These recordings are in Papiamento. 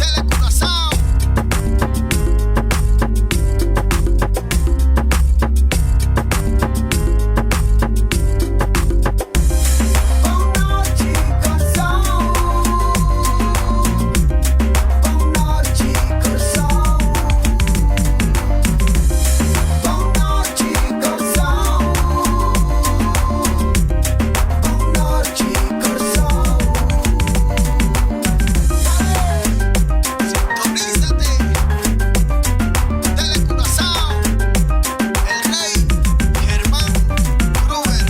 Telecuraçao. Bon nochi Kòrsou. Bon nochi Kòrsou. Bon nochi Kòrsou. Bon nochi Kòrsou. Sintonízate Telecuraçao. El Rey Germán Kruger.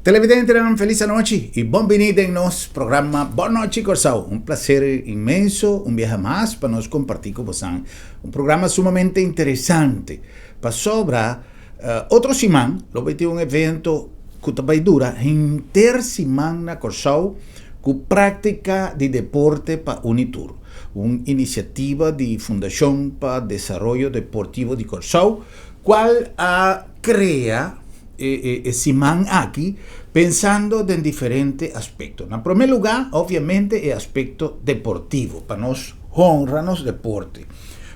Televidentenan felis anochi y bon bini den nos programa Bon Nochi Corsou. Un placer inmenso un biaha mas pa nos comparti cu bosan un programa sumamente interesante. Pasobra otro siman lo bay tin un evento cu ta bay dura henter siman na Corsou cu practica di deporte pa uni tur. Un iniciativa di Fundacion pa Desaroyo Deportivo di Corsou cual a crea e siman aki pensando den diferente aspecto. Na prome lugar, obviamente, e aspecto deportivo, pa nos honra nos deporte.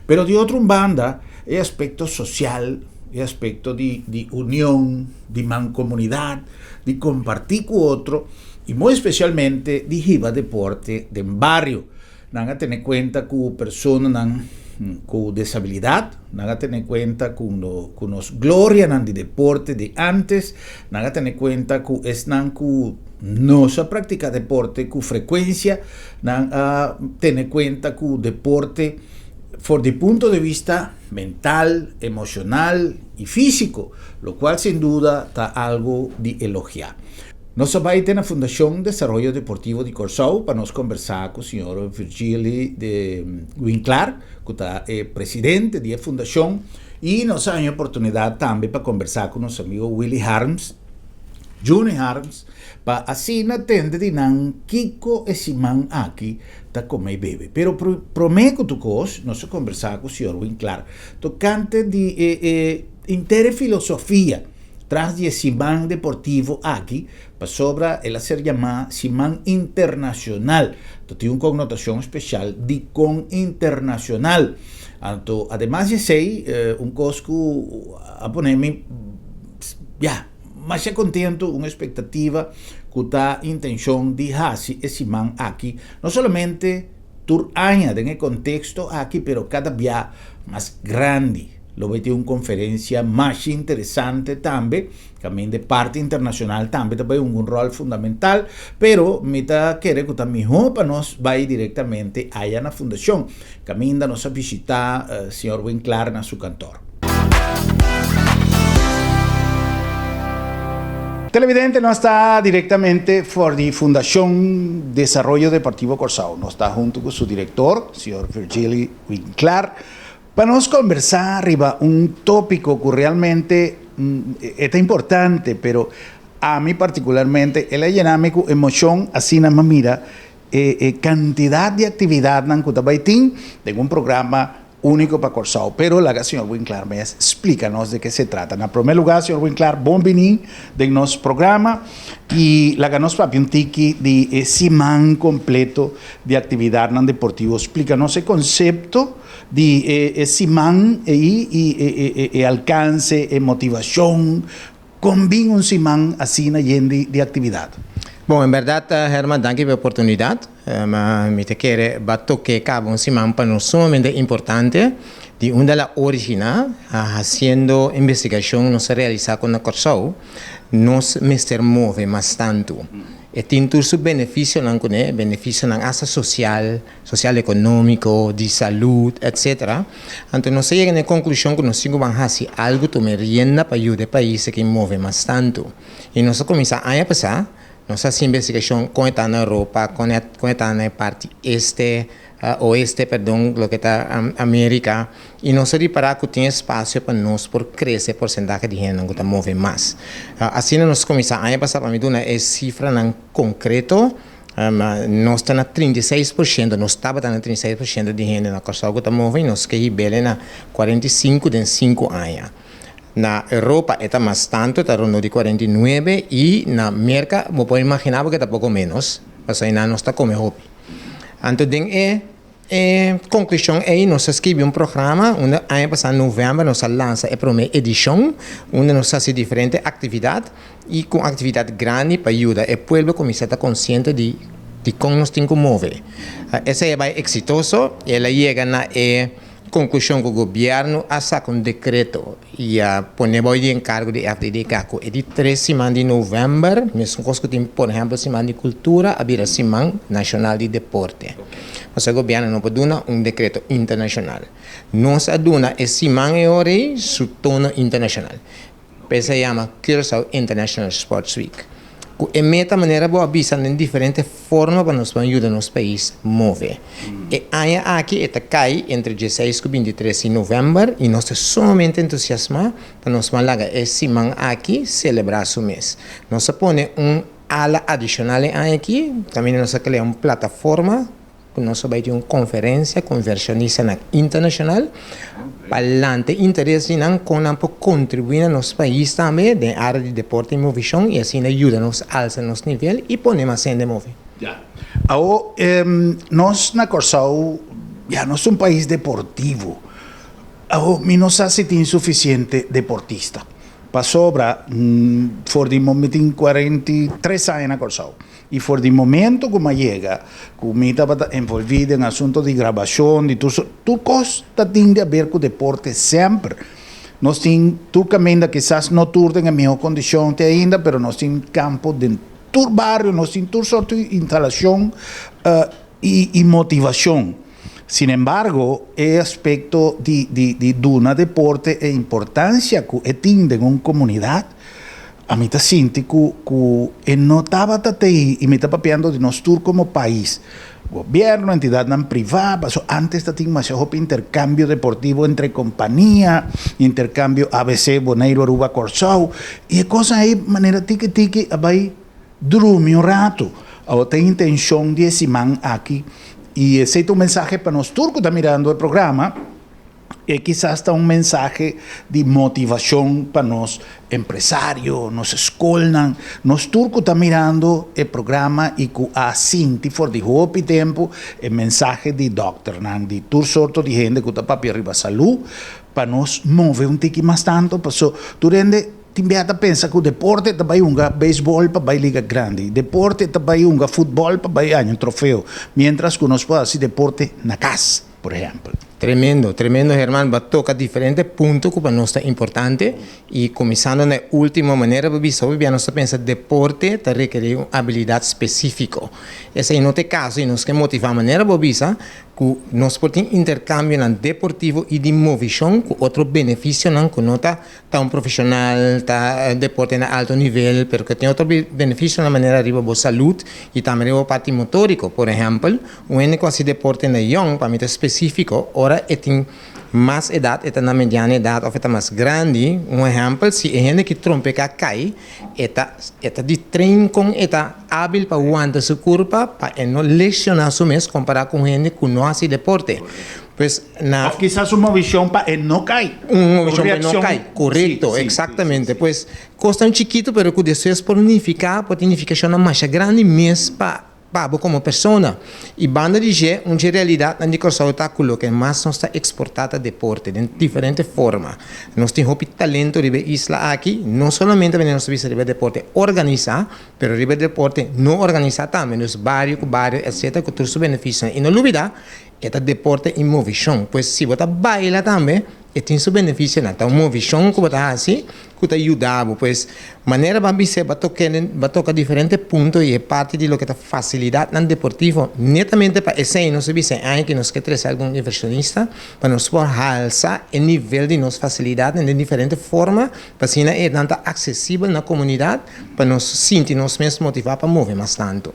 Pero di otro un banda, e aspecto social, e aspecto di di union, di mancomunidad, di comparti cu otro y muy especialmente di hiba deporte den bario. Nan a tene kuenta ku personanan ku desabilidat, nan a tene kuenta ku ku nos glorianan di deporte di ántes, nan a tene kuenta ku esnan ku no sa praktiká deporte ku frekuensia, nan a tene kuenta ku deporte for di punto di bista mental, emoshonal i físiko, lokual sin duda ta algu di elogiá. Nos a bai te na Fundashon Desaroyo Deportivo di Kòrsou pa nos kombersá ku señor Virgili de Winklaar, ku ta e presidente di e fundashon, i nos a haña oportunidat tambe pa kombersá ku nos amigo Willy Harms, Juni Harms, pa asina tende di nan kiko e siman aki ta kome i bebe. Pero promé ku tur kos nos a kombersá ku señor Winklaar tokante di e e inter e filosofia Tras di e siman deportivo aki, pasobra el a ser yamá siman internacional, ta tin un connotacion special dicon internacional. Anto, ademas di esey, un cos cu a pone mi, ya, masha contento, un expectativa cu ta intencion di haci e siman aki, no solamente tur aña den e contexto aki, pero cada bia mas grandi. Lo bay tin un conferencia masha interesante tambe, caminda e parti internacional tambe ta bay hunga un rol fundamental, pero mi ta kere cu ta miho pa nos bay directamente aya na fundacion, caminda nos a bishita señor Winklaar na su kantor. Televidente, nos ta directamente for di Fundacion Desaroyo Deportivo Corsou. Nos ta hunto cu su director, señor Virgili Winklaar. Pa nos kombersá riba un tópiko ku realmente e ta importante, pero ami partikularmente el a yena mi ku emoshon asina mi a mira e kantidat di aktividatnan ku ta bai tin den un programa úniko pa Kòrsou. Pero laga señor Winklaar mes splika nos de ke se trata. Na promé lugá señor Winklaar bon biní den nos programa i laga nos papia un tiki di e siman kompleto di aktividatnan deportivo. Splika nos e konsepto Di e siman ei i e alkanse, e motivashon, kon bin un siman asina yen di aktividat? Bon, en bèrdat Herman, danki pa e oportunidat. Mi ta kere ba toke kaba un siman pa nos sumamente importante di unda el a originá. Hasiendo investigashon nos a realisá ku na Kòrsou nos mester move mas tantu. E tin tur su benefisionan kuné, benefisionan asta sosial, sosial ekonómiko, di salud, etsetera. Anto nos a yega na e konklushon ku nos tin ku ban hasi algu tuma e rienda pa yuda e pais aki move mas tantu. I nos a kuminsá aña pasá, nos a hasi investigashon kon e ta na Europa, kon e kon e ta na e parti este, oeste perdon, loke ta Amerika, i nos a ripará ku tin espasio pa nos por krese e porsentahe di hendenan ku ta move mas. Asina nos kuminsá aña pasá, pa mi duna e sifranan konkreto. Nos ta na 36%, nos tabata na 36% di hende na Kòrsou ku ta move i nos ke hib'el na 45 den sinku aña. Na Europa e ta mas tantu, ta rondó di 49 i na Merka bo por imaginá bo ke ta poko ménos, pasobra einan nos ta kome hopi. Anto den e e konklushon ei nos a skibi un programa unda aña pasá novèmber nos a lansa e promé edishon unda nos a hasi diferente aktividat i ku un aktividat grandi pa yuda e pueblo kuminsá ta konsiente di dikon nos tin ku move. Esei a bai eksitoso, el a yega na e Konklushon ku gobièrnu a saka un dekreto i a pone bou di enkargo di FDDK ku e di tres siman di novèmber, mesun kos ku tin por ehèmpel siman di kultura a bira siman nashonal di deporte. Pasobra gobièrnu no por duna un dekreto internashonal. Nos a duna e siman e ora ei su tono internashonal. P'esei yama Curaçao International Sports Week. Ku e meta manera bo a bisa den diferente forma pa nos por yuda nos pais move. E aña aki e ta kai entre dieseis ku bintitres di novèmber i nos ta sumamente entusiasmá pa nos por laga e siman aki selebrá su mes. Nos a pone un ala adishonal e aña aki, kaminda nos a krea un plataforma ku nos a bai tin un konferensia ku invershonistanan internashonal pa lanta e interes di nan kon nan por kontribuí na nos pais tambe den área di deporte i movishon i asina yuda nos alsa nos nivel i pone mas hende move. Ya. Awo nos na Kòrsou ya nos ta un pais deportivo. Awo mi no sa si tin sufisiente deportista pasobra for di mi tin 43 aña na Kòrsou. I for di momento ku mi a yega, ku mi tabata envolví den asunto di grabashon, di tur sort, tur kos ta tin di aber ku deporte semper. Nos tin tur kaminda, kisas no tur den e mihó kondishon te ainda, pero nos tin kampo den tur bario, nos tin tur sort di instalashon i motivashon. Sinembargo, e aspekto di di duna deporte e importansia ku e tin den un komunidat, Ami ta sinti ku ku e no tabata tei i mi ta papiando di nos tur komo pais, gobierno, entidadnan privá, paso antes ta tin masha hopi interkambio deportivo entre kompania, interkambio abc Boneiru Aruba Kòrsou, i e kosnan ei manera tiki tiki a bai drumi un ratu. Awor ta e intenshon di e siman aki i esei ta un mensahe pa nos tur ku ta mirando e programa. E kisas ta un mensahe di motivashon pa nos empresario, nos skolnan, nos tur ku ta mirando e programa i ku a sinti for di hopi tempu e mensahe di dòkternan, di tur sorto di hende ku ta papia riba salú, pa nos move un tiki mas tantu, paso tur hende tin bia ta pensa ku deporte ta bai hunga beisbòl pa bai liga grandi, deporte ta bai hunga futbòl pa bai haña un trofeo, miéntras ku nos por hasi deporte na kas. Por ehèmpel. Tremendo, tremendo Herman, bo a toka diferente punto ku pa nos ta importante i kuminsando na e ultimo manera bo bisa hopi bia nos ta pensa deporte ta rekerí un abilidat spesífiko. Esei no ta e kaso i nos ke motivá manera bo bisa ku nos por tin interkambionan deportivo i di movishon ku otro benefisionan ku no ta ta un profesional, ta deporte na alto nivel, pero ke tin otro beneficio na manera riba bo salud y tambe riba bo parti motorico. Por ehempel, un hende cu haci deporte na yong, pa mi ta specifico, ora e tin mas edad, e ta na mediana edad of e ta mas grandi, un ehempel, si e hende ki trompeca cay, e ta e ta di train con e ta habil pa wanta su curpa pa e no lesiona su mes compara cu un hende cu no haci deporte. Pues na. Of kisas un movishon pa e no kai. Un movishon pa e no kai, korekto, eksaktamente. Pues kosnan chikitu pero ku despues por nifiká, por tin nifikashonnan masha grandi mes pa pa bo komo persona. I banda di dje, un dje realidatnan di Kòrsou ta ku loke mas nos ta eksportá ta deporte den diferente forma. Nos tin hopi talento riba e isla aki, no solamente manera nos ta bisa riba deporte organisá, pero riba deporte no organisá tambe, dus bario ku bario etcetera ku tur su benefisionan. I no lubidá E ta deporte i movishon. Pues si bo ta baila tambe, e tin su benefisionan. Ta un movishon ku bo ta hasi ku ta yuda bo. Pues manera bo a bis'é bo a toke bo a toka diferente punto i e parti di loke ta fasilidatnan deportivo. Netamente pa esei nos a bisa e aña ku nos ke trese algun invershonista pa nos por halsa e nivel di nos fasilidatnan den diferente forma pa asina e nan ta aksesibel na komunidat pa nos sinti nos mes motivá pa move mas tantu.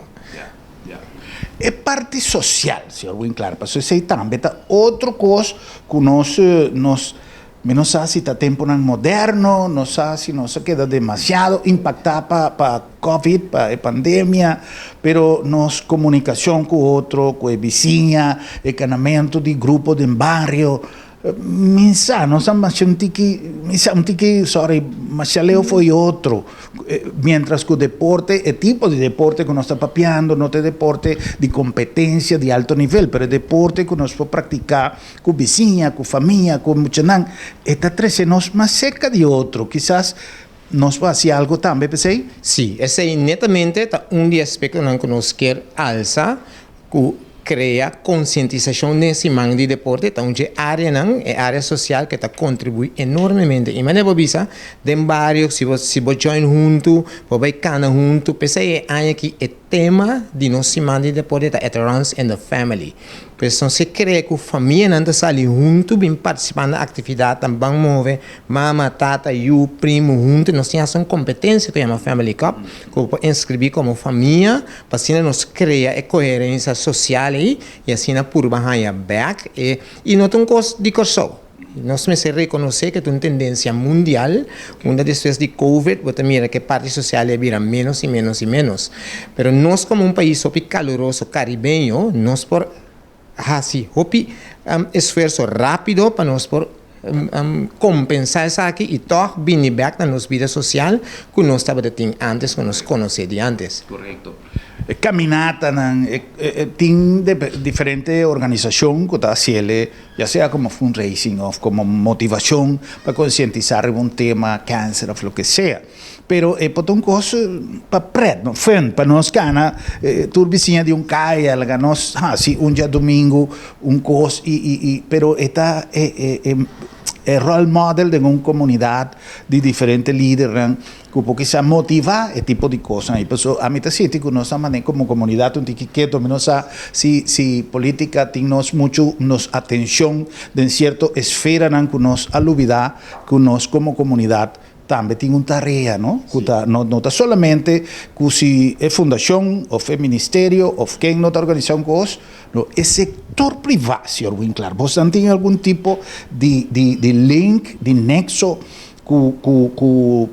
E parti social, señor Winklaar, pasobra esei tambe ta otro kos ku nos, nos, mi no sa si ta tempunan moderno, no sa si nos a keda demasiado impaktá pa pa covid, pa e pandemia, pero nos komunikashon ku otro, ku e bisiña, e kanamentu di grupo den bario. Mi sa, nos a masha un tiki, mi sa un tiki, sorry, masha leu fo'i otro. Mientras ku deporte, e tipo di deporte ku nos ta papiando no ta e deporte di kompetensia di alto nivel, pero e deporte ku nos por praktiká ku bisiña, ku famia, ku muchanan, e ta trese nos mas serka di otro. Kisas nos por hasi algu tambe p'esei? Sí, esei netamente ta un di e aspektonan ku nos kier alsa Ku krea konsientisashon den siman di deporte ta un dje áreanan, e área sosial ke ta kontribuí enormemente. I manera bo bisa, den bario si bo si bo join huntu, bo bai kana huntu, p'esei e aña aki e tema di nos siman di deporte ta It Runs in the Family. Pues nos ke krea ku famianan ta sali huntu bin partisipá na aktividatnan, ban move, Mama, tata, yu, primu huntu nos tin hasta un kompetensia ku yama Family Cup ku bo por inskribí komo famia pa asina nos krea e koherensia sosial ei i asina purba haña bèk e i no ta un kos di Kòrsou. Nos mester rekonosé ku ta un tendensia mundial unda despues di Covid bo ta mira ku e parti sosial ei a bira ménos i ménos i ménos. Pero nos komo un pais hopi kaluroso karibeño nos por Hasi hopi esfuerso rápido pa nos por kompensá esaki i tòg bini bèk na nos bida sosial ku nos tabata tin ántes, ku nos konosé di ántes. Korekto. E kaminatanan, e tin diferente organisashon ku ta hasiel ya sea komo fundraising òf komo motivashon pa konsientisá riba un tema, kènser òf loke sea. Pero e por ta un kos pa pret, no? Fun, pa nos gana tur bisiña di un kaya, laga nos hasi un djadumingu un kos i i i pero e ta e e e e rol model den un komunidat di diferente lidernan ku por kisa motivá e tipo di kosnan ei. Pasobra ami ta sinti ku nos ta manera komo komunidat un tiki ketu, mi no sa si si politika tin nos muchu nos atenshon den sierto esferanan ku nos a lubidá ku nos komo komunidat Tambe tin un tarea, no? Ku ta no no ta solamente ku si e fundashon òf e ministerio òf ken no ta organisá un kos, no, e sektor privá, señor Winklaar, bosnan tin algun tipo di di di link, di nexo ku ku ku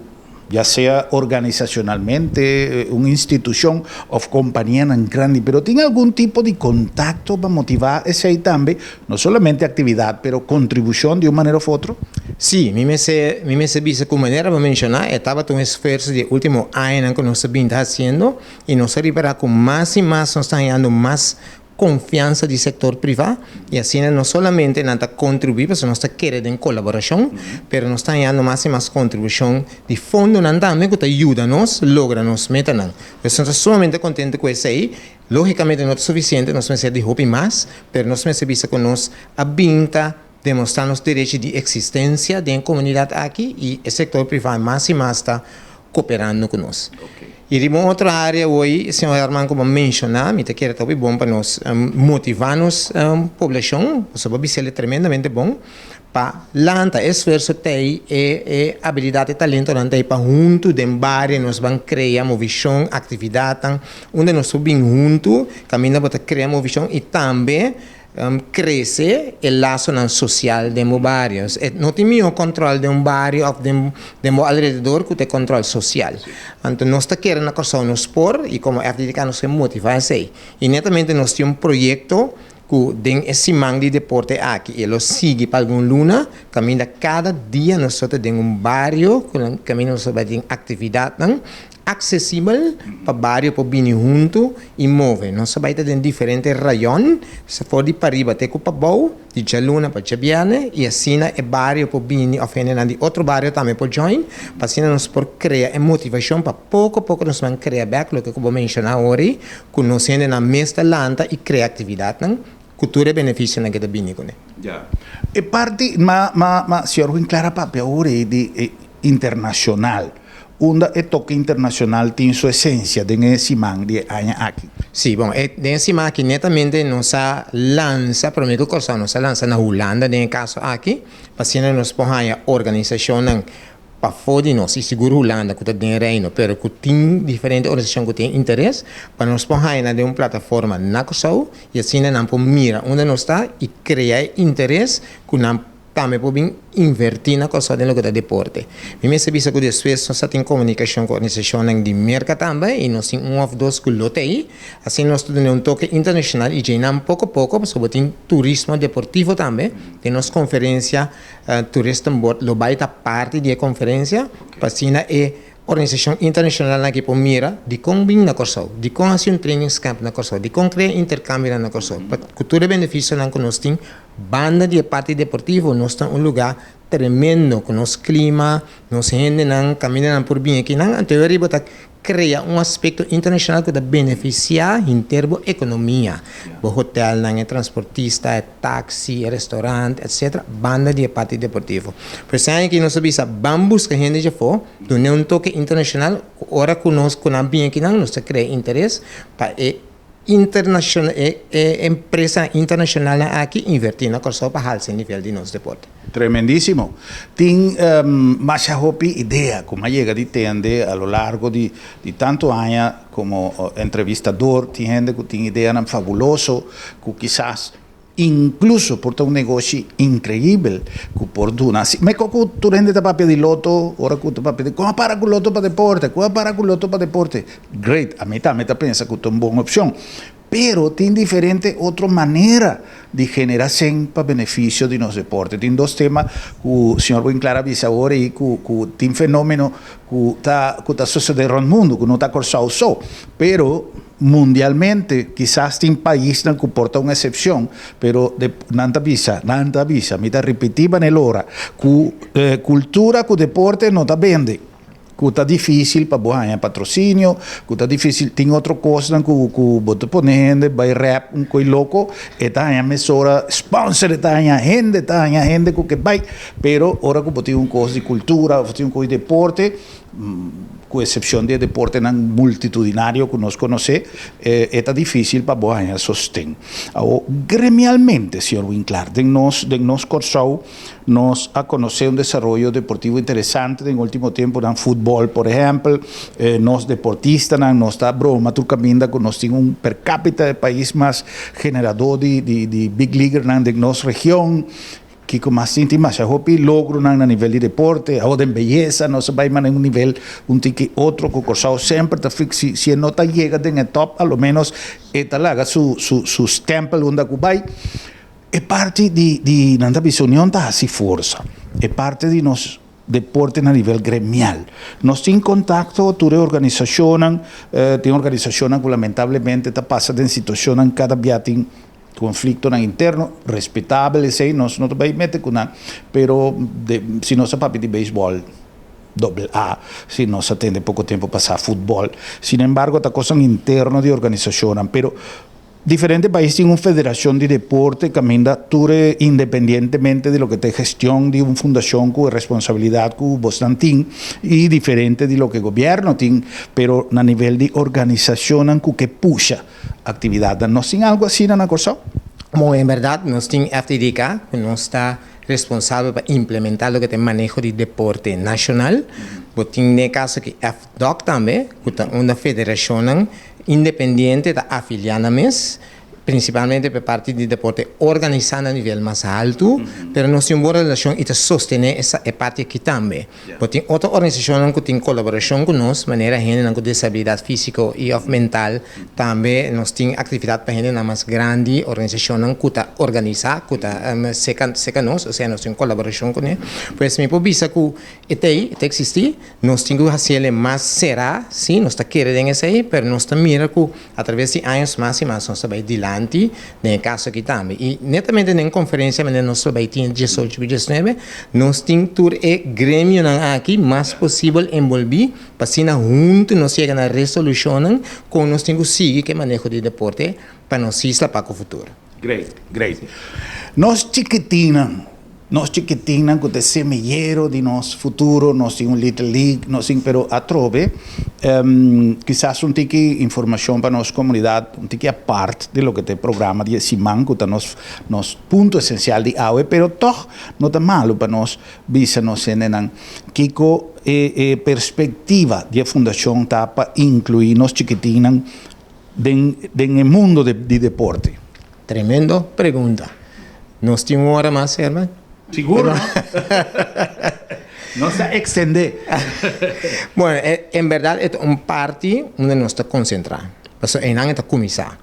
ya sea organisashonalmente, un institushon òf kompanianan grandi, pero tin algun tipo di kontakto pa motivá esei tambe, no solamente aktividat, pero kontribushon di un manera òf otro? Sí, mi mester mi mester bisa ku manera bo menshoná e tabata un esfuerso di e último añanan ku nos a bin ta hasiendo i nos a ripará ku mas i mas nos ta hañando mas konfiansa di sektor privá i asina no solamente nan ta kontribuí pasobra nos ta kere den kolaborashon pero nos ta hañando mas i mas kontribushon di fondonan tambe ku ta yuda nos logra nos metanan. Nos ta sumamente kontento ku esei. Lógikamente no ta sufisiente, nos mester di hopi mas, pero nos mester bisa ku nos a bin ta Demostrá nos derechi di eksistensia den e komunidat aki i e sektor privá mas i mas ta koperando ku nos. I riba un otro área awor, señor Herman, ku bo a menshoná, mi ta kere ta hopi bon pa nos motivá nos poblashon, pasobra bo a bis'el e tremendamente bon, pa lanta e esfuerso t'ei, e e abilidat, e talentonan t'ei pa huntu den bario nos ban krea movishon, aktividatnan, unda nos por bin huntu, kaminda bo ta krea movishon i tambe Crece e lasonan social den bo bario. E no tin miho control den un bario of den den bo alrededor cu ta e control social. Anto nos ta kere na Corsou nos por y como FDDK nos ke motiva esey. Y netamente nos tin un proyecto cu den e siman di deporte aki y e lo sigui pa algun luna caminda cada dia nos ta den un bario caminda nos ta bay tin actividadnan Aksesibel pa bario por bini huntu i move. Nos a bai ta den diferente rayon, for di pariba te ku pabou, di djaluna pa djabièrnè, i asina e bario por bini òf hendenan di otro bario tambe por join, pa asina nos por krea e motivashon pa poko poko nos ban krea bèk loke ku bo menshoná awor ei, ku nos hendenan mes ta lanta i krea aktividatnan ku tur e benefisionan ke ta bini kuné. Ya. E parti, ma, ma, ma, señor Winkler a papia awor ei di e internashonal. Unda e toke internacional tin su esencia den e siman di e aña aki? Sí, bon, e den e siman aki netamente nos a lansa, prome ku Kòrsou nos a lansa na Hulanda den e kaso aki, pa asina nos por haña organisashonnan pafó di nos, i sigur Hulanda ku ta den Reino, pero ku tin diferente organisashon ku tin interes, pa nos por haña nan den un plataforma na Kòrsou i asina nan por mira unda nos ta i krea e interes ku nan. Tambe por bin invertí na Kòrsou den loke ta deporte. Mi mester bisa ku despues nos a tin komunikashon ku organisashonnan di Merka tambe i nos tin un òf dos ku lo ta ei. Asina nos ta duna un toke internashonal i djeinan poko poko pasobra bo tin turismo deportivo tambe. Den nos konferensia Toeristenbord lo bai ta parti di e konferensia pa asina e Organisashon internashonalnan aki por mira dikon bin na Kòrsou, dikon hasi un trainingskamp na Kòrsou, dikon krea interkambionan na Kòrsou. Pa ku tur e benefisionan ku nos tin banda di e parti deportivo, nos ta un lugá tremendo ku nos klima, nos hendenan, kamindanan por bin akinan. Anto e riba ta krea un aspekto internashonal ku ta benefisiá henter bo ekonomia, bo hotelnan, e transportista, e taxi, e restaurant, etc. Banda di e parti deportivo. Por esei aña aki nos a bisa ban buska hende djafó, dun'é un toke internashonal, ku ora ku nos ku nan bin akinan nos ta krea interes pa e internashonal e e empresanan internashonalnan aki invertí na Kòrsou pa halsa e nivel di nos deporte. Tremendísimo. Tin masha hopi idea ku mi a yega di tende a lo largo di di tantu aña komo entrevistador. Tin hende ku tin ideanan fabuloso ku kisas Inkluso por ta un negoshi inkreibel ku por duna. Si meko ku tur hende ta papia di loto, ora ku ta papia di kon a para ku loto pa deporte, kon a para ku loto pa deporte. Great, ami tambe ta pensa ku ta un bon opshon. Pero tin diferente otro manera di genera sen pa benefisio di nos deporte. Tin dos tema ku señor Winklaar a bisa awor ei ku ku tin fenomeno ku ta ku ta sosode rònt mundu, ku no ta Kòrsou so. Pero Mundialmente, kisas tin paisnan ku por ta un eksepshon, pero de nan ta bisa, nan ta bisa, mi ta ripití manera ora, ku kultura ku deporte no ta bende, ku ta difísil pa bo haña patrosinio, ku ta difísil, tin otro kosnan ku ku bo ta pone hende bai rèp un koi loko, e ta haña mesora sponsor, e ta haña hende, ta haña hende ku ke bai, pero ora ku bo tin un kos di kultura òf tin un kos di deporte, Ku eksepshon di e deportenan multitudinario ku nos konosé, e ta difísil pa bo haña sosten. Awor, gremialmente, señor Winklaar, den nos den nos Kòrsou nos a konosé un desaroyo deportivo interesante den último tempunan, futbòl por ehèmpel, nos deportistanan, nos ta broma tur kaminda ku nos tin un per capita e pais mas generadó di di big leaguernan den nos region. Kiko mas tin? Tin masha hopi logronan na nivel di deporte, awor den beyesa nos a bai manda un nivel un tiki otro ku Kòrsou semper ta fik si si e no ta yega den e top a lo menos e ta laga su su su stempel unda ku bai. E parti di di nan ta bisa union ta hasi forsa, e parti di nos deporte na nivel gremial. Nos tin kontakto tur e organisashonnan, tin organisashonnan ku lamentablemente ta pasa den situashonnan kada bia tin Conflictonan interno, respetabel esey, nos no ta bay mete cu nan, pero si nos a papia di beisbol doble A, si nos a tende poco tempo pasa futbol, sin embargo ta cosnan interno di organisacionnan, pero diferente pais tin un federacion di deporte caminda tur e independientemente di loke ta e gestion di un fundacion cu e responsabilidad cu bosnan tin y diferente di loke gobierno tin, pero na nivel di organisacionnan cu ke pusha. Actividadnan. Nos tin algo asina na Corsou? Bon, en berdad nos tin FDDK, cu nos ta responsabel pa implementa loke ta e maneho di deporte nacional. Bo tin den e caso aki FDOK tambe, cu ta unda federacionnan independiente ta afilia nan mes. Principalmente pa e parti di deporte organisa na nivel mas haltu, pero nos tin un bon relacion y ta sostene esa e parti aki tambe. Bo tin otro organisacionnan cu tin colaboracion cu nos, manera hendenan cu disabilidad fisico y of mental, tambe nos tin actividad pa hendenan mas grandi, organisacionnan cu ta organisa, cu ta seca seca nos, osea nos tin colaboracion cune. Pues mi por bisa cu e ta ey, e ta existi, nos tin cu haciele mas cera, si, nos ta kere den esey, pero nos ta mira cu A traves di años mas i mas nos ta bai dilanti den e kaso aki tambe. I netamente den konferensia manera nos ta bai tin e diesocho ku diesnuebe, nos tin tur e gremionan aki mas posibel enbolbí pa asina huntu nos yega na resolushonnan kon nos tin ku sigui ku e maneho di deporte pa nos isla pa ku futuro. Great, great. Nos chikitinnan, nos chikitinnan ku ta e semillero di nos futuro, nos tin un Little League, nos tin, pero atrobe kisas un tiki informashon pa nos komunidat, un tiki apart di loke ta e programa di e siman ku ta nos nos punto esensial di awe, pero tòg no ta malu pa nos bisa nos hendenan kiko e e perspektiva di e fundashon ta pa inkluí nos chikitinnan den den e mundo di deporte. Tremendo pregunta. Nos tin un ora mas, Herman? Sigur no. Nos ta extende. Bueno, en berdad e ta un parti unda nos ta concentra. Pasobra einan e ta cuminsa.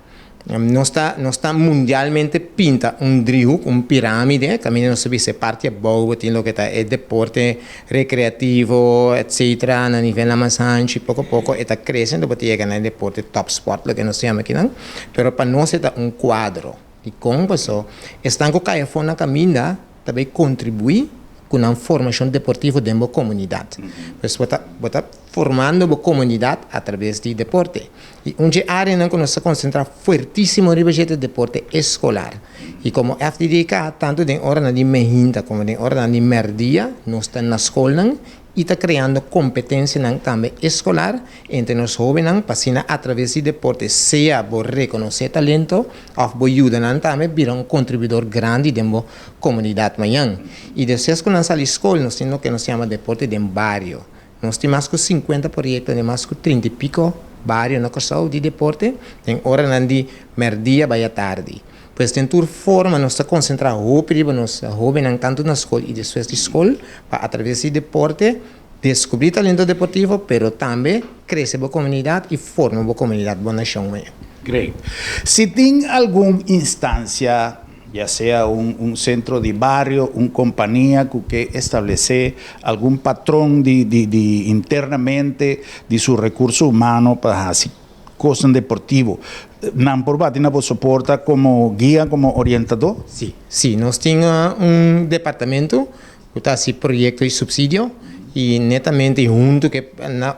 Nos ta nos ta mundialmente pinta un driehoek, un piramide, caminda nos ta bisa e parti abou bo tin loke ta e deporte recreativo, etcetera, na nivelnan mas hanchi, poco poco e ta crece anto bo ta yega na e deporte topsport, loke nos ta yama akinan. Pero pa nos e ta un cuadro. Dikon? Paso esnan ku kai afó na kaminda ta bai kontribuí ku nan formashon deportivo den bo komunidat. Pues bo ta bo ta formando bo komunidat atraves di deporte. I un dje áreanan ku nos ta konsentrá fuertísimo riba dje ta deporte eskolar. I komo FDDK tantu den oranan di mehinta komo den oranan di mèrdia nos ta na skolnan i ta kreando kompetensianan tambe eskolar entre nos hóbennan pa asina atraves di deporte sea bo rekonosé talento òf bo yuda nan tambe bira un kontribuidor grandi den bo komunidat mañan. I despues ku nan sali skol nos tin loke nos yama deporte den bario. Nos tin mas ku sinkuenta proyekto den mas ku trinta i piko bario na Kòrsou di deporte den oranan di mèrdia bai atardi. Pues den tur forma nos ta konsentrá hopi riba nos hóbennan tantu na skol i despues di skol pa atraves di deporte deskubrí talento deportivo pero tambe krese bo komunidat i forma bo komunidat, bo nashon mañana. Great. Si tin algun instansia, ya sea un un sentro di bario, un kompania ku ke establesé algun patron di di di internamente di su rekurso humano pa hasi Kosnan deportivo. Nan por bati na bo soporta komo guia, komo orientadó? Sí, sí. Nos tin un departamento ku ta hasi proyekto i supsidio i netamente i huntu ku e,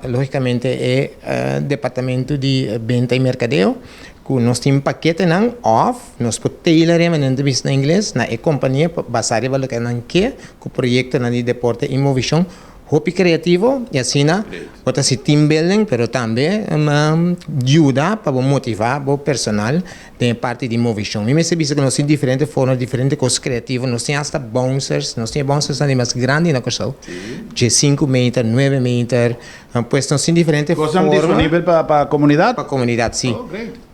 lógikamente e departamento di benta i merkadeo ku nos tin paketenan òf nos por tailor e manera nan ta bisa na ingles na e kompania basá riba loke nan ke ku proyektonan di deporte i movishon. Hopi creativo y asina bo ta haci team building pero tambe yuda pa bo motiva bo personal den e parti di movecion. Mi mester bisa cu nos tin diferente forma, diferente cos creativo, nos tin hasta bouncers, nos tin e bouncersnan di mas grandi na Corsou, dje sinku meter, nuebe meter, pues nos tin diferente forma. Cosnan disponibel pa comunidad? Pa comunidad, si.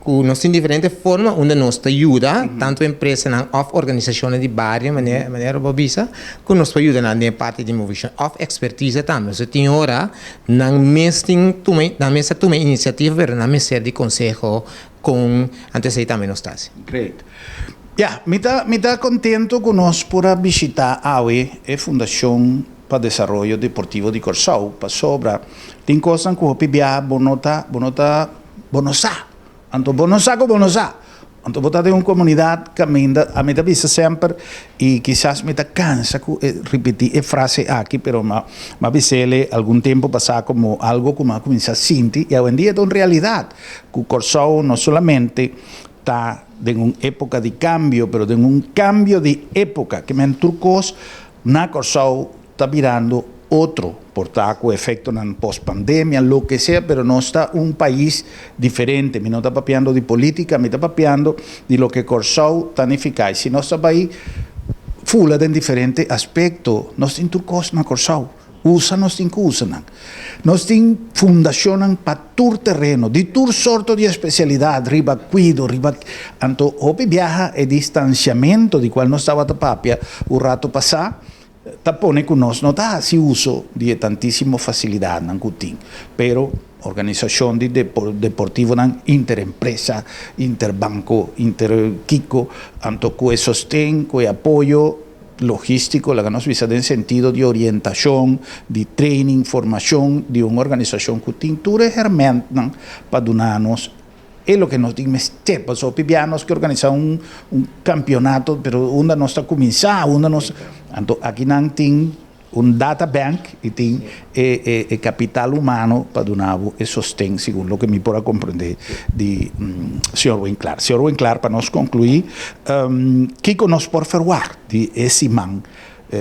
Ku nos tin diferente forma unda nos ta yuda tantu empresanan òf organisashonnan di bario manera manera bo bisa ku nos por yuda nan den e parti di movishon òf ekspertisa tambe. So tin ora nan mes tin tuma nan mes ta tuma e inisiativa pero nan mester di konseho kon anto esei tambe nos ta hasi. Great. Ya, mi ta mi ta kontento ku nos por a bishita awe e Fundashon pa Desaroyo Deportivo di Kòrsou pasobra tin kosnan ku hopi biaha bo no ta bo no ta Bo no sa. Anto bo no sa ku bo no sa. Anto bo ta den un komunidat kaminda, ami ta bisa semper, i kisas mi ta kansa ku e ripití e frase aki, pero mi a bis'el algun tempu pasá komo algu ku mi a kuminsá sinti, i awendia ta un realidat, ku Kòrsou no solamente ta den un époka di kambio, pero den un kambio di époka, ke men tur kos na Kòrsou ta birando otro, por ta cu efectonan post pandemia, loke sea, pero nos ta un pais diferente. Mi no ta papiando di politica, mi ta papiando di loke Corsou ta nifica. Y si nos ta bay fula den diferente aspecto, nos tin tur cos na Corsou. Usa nos tin cu usa nan. Nos tin fundacionnan pa tur tereno, di tur sorto di especialidad, riba cuido, riba. Anto hopi biaha e distanciamento di cual nos tabata papia un rato pasa, Ta pone ku nos no ta hasi uso di e tantísimo fasilidatnan ku tin, pero organisashon di deportivonan interempresa, interbanko, interkiko, anto ku e sosten, ku e apoyo logístiko, laga nos bisa den sentido di orientashon, di training, formashon di un organisashon ku tin tur e hèrmèntnan pa duna nos E loke nos tin mester, pasobra hopi bia nos ke organisa un un kampionato, pero unda nos ta kuminsá, unda nos, anto akinan tin un data bank i tin e e e kapital humano pa duna bo e sosten segun loke mi por a komprendé di señor Winklaar. Señor Winklaar, pa nos konkluí, kiko nos por ferwagt di e siman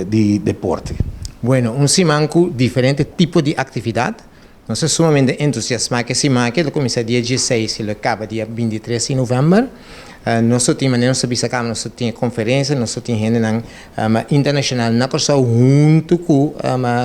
di deporte? Bueno, un siman ku diferente tipo di aktividat. Nos ta sumamente entusiasmá ku e siman aki lo kuminsá dia dieseis i lo kaba dia 23 di novèmber. Nos lo tin, manera nos a bisa kaba, nos lo tin e konferensia, nos lo tin hendenan internashonal na Kòrsou huntu ku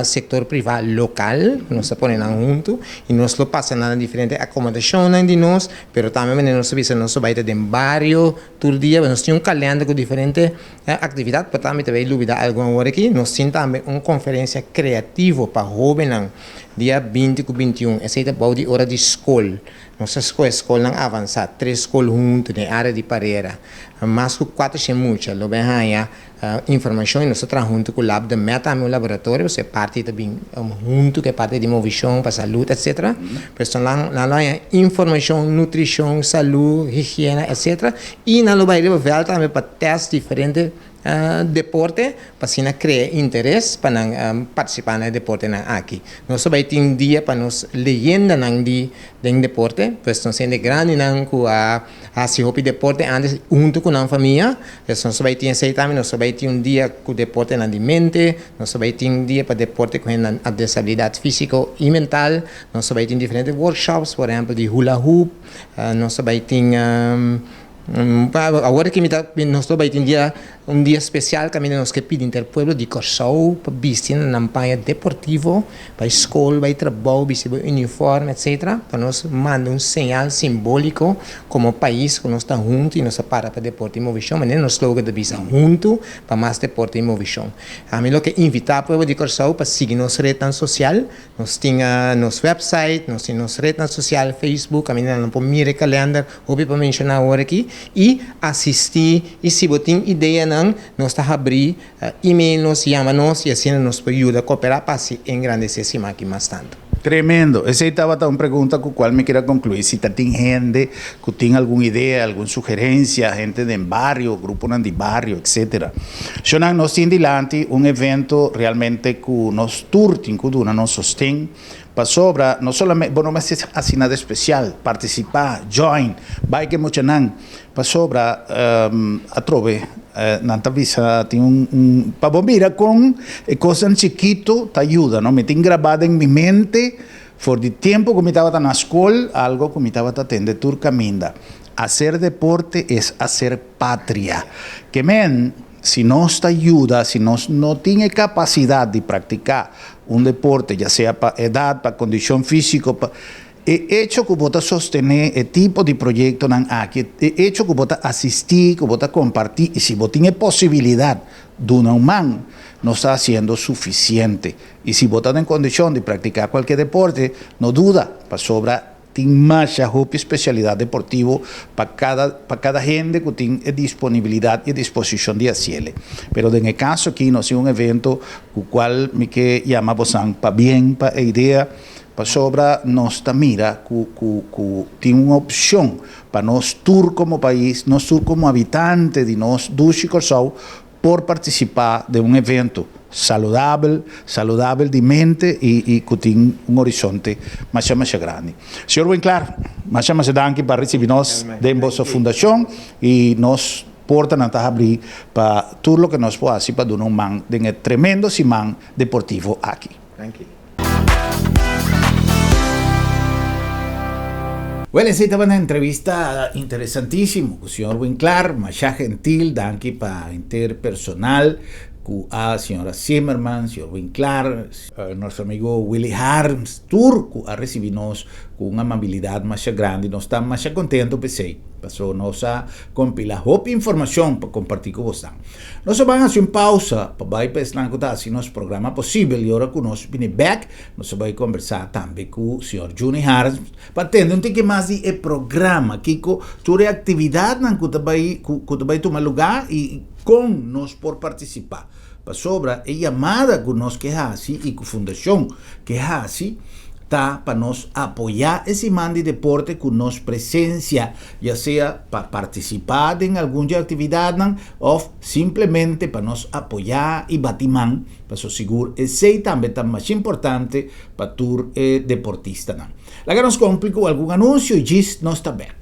sektor privá lokal, nos ta pone nan huntu i nos lo pasa nan na diferente akomodashonnan di nos, pero tambe manera nos a bisa nos lo bai ta den bario tur dia, nos tin un kalènder ku diferente aktividat, por tambe ta bai lubidá algun awor aki, nos tin tambe un konferensia kreativo pa hóbennan dia binti ku 21, esei ta bou di ora di skol. Nos a skohe skolnan avansá, tres skol huntu den área di Parera. Mas ku 400 mucha lo bin haña informashon i nos ta traha huntu ku Lab de Met tambe un laboratorio, pasobra e parti ta bin huntu ku e parti di movishon pa salud etcetera. Pues nan lo haña informashon, nutrishon, salud, higiena etcetera i nan lo bai riba vèlt tambe pa tèst diferente deporte pa asina krea interes pa nan partisipá na e deportenan aki. Nos ta bai tin dia pa nos leyendanan di den deporte, pues nos hende grandinan ku a hasi hopi deporte antes huntu ku nan famia, pues nos ta bai tin esei tambe, nos ta bai tin un dia ku deportenan di mente, nos ta bai tin un dia pa deporte ku hendenan a desabilidat físiko i mental, nos ta bai tin diferente workshops, por ehèmpel di hula hoop, nos ta bai tin. Awor ki mi ta nos lo bai tin dia un dia spesial kaminda nos ke pidi inter pueblo di Kòrsou pa bisti na nan paña deportivo bai skol bai trabou bisti bo uniforme etsetera pa nos manda un señal simboliko komo pais ku nos ta huntu i nos ta para pa deporte i movishon manera nos slogan ta bisa huntu pa mas deporte i movishon ami lo ke invitá pueblo di Kòrsou pa sigui nos retnan sosial. Nos tin nos website, nos tin nos rednan social, Facebook, caminda nan por mira e calender, hopi pa menciona awor aki, y asisti, y si bo tin ideanan, nos ta habri, email nos, yama nos, y asina nos por yuda coopera pa haci engrandece e siman aki mas tanto. Tremendo. Esey tabata un pregunta cu cual mi kier a conclui. Si ta tin hende cu tin algun idea, algun sugerencia, hende den bario, gruponan di bario, etcetera. Shownan, nos tin dilanti un evento realmente cu nos Tur tin ku duna nos sosten pasobra no solamente bo no mester hasi nada espesial, partisipá, join, bai ku e muchanan pasobra atrobe nan ta bisa tin un un pa bo mira kon e kosnan chikitu ta yuda no. Mi tin grabá den mi mente for di tempu ku mi tabata na skol algo ku mi tabata tende tur kaminda, haser deporte es haser patria. Ke men Si nos ta yuda, si nos no tin e kapasidat di praktiká un deporte, ya sea pa edat, pa kondishon físiko, pa e echo ku bo ta sostené e tipo di proyektonan aki, e echo ku bo ta asistí, ku bo ta kompartí i si bo tin e posibilidat duna un man, nos ta hasiendo sufisiente. I si bo ta den kondishon di praktiká kualke deporte, no duda, pasobra Tin masha hopi specialidad deportivo pa cada pa cada hende cu tin e disponibilidad y e disposicion di haciele. Pero den e caso aki nos tin un evento cu cual mi ke yama bosan pabien pa e idea pasobra nos ta mira cu cu cu tin un opcion pa nos tur como pais, nos tur como habitante di nos dushi Corsou por partisipá den un evento saludabel, saludabel di mente i i ku tin un horizonte masha masha grandi. Señor Winklaar, masha masha danki pa risibi nos den boso fundashon i nos portanan ta habrí pa tur loke nos por hasi pa duna un man den e tremendo siman deportivo aki. Danki. Wel, esei tabata un entrevista interesantísimo ku señor Winklaar, masha gentil, danki pa henter personal ku a señora Zimmerman, señor Winklaar, nuestro amigo Willy Harms, tur ku a risibi nos ku un amabilidat masha grandi, nos ta masha kontento p'esei, pasobra nos a kompilá hopi informashon pa kompartí ku bosnan. Nos a ban hasi un pausa pa bai pa esnan ku ta hasi nos programa posibel i ora ku nos bini bek nos a bai kombersá tambe ku señor Juni Harms pa tende un tiki mas di e programa, kiko tur e aktividatnan ku ta bai ku ta bai tuma lugá i kon nos por partisipá. Pasobra e yamada ku nos ke hasi i ku fundashon ke hasi ta pa nos apoyá e siman di deporte ku nos presensia ya sea pa partisipá den algun dje aktividatnan òf simplemente pa nos apoyá i bati man, pasobra sigur esei tambe ta masha importante pa tur e deportistanan. Laga nos kumpli ku algun anunsio i djis nos ta bèk.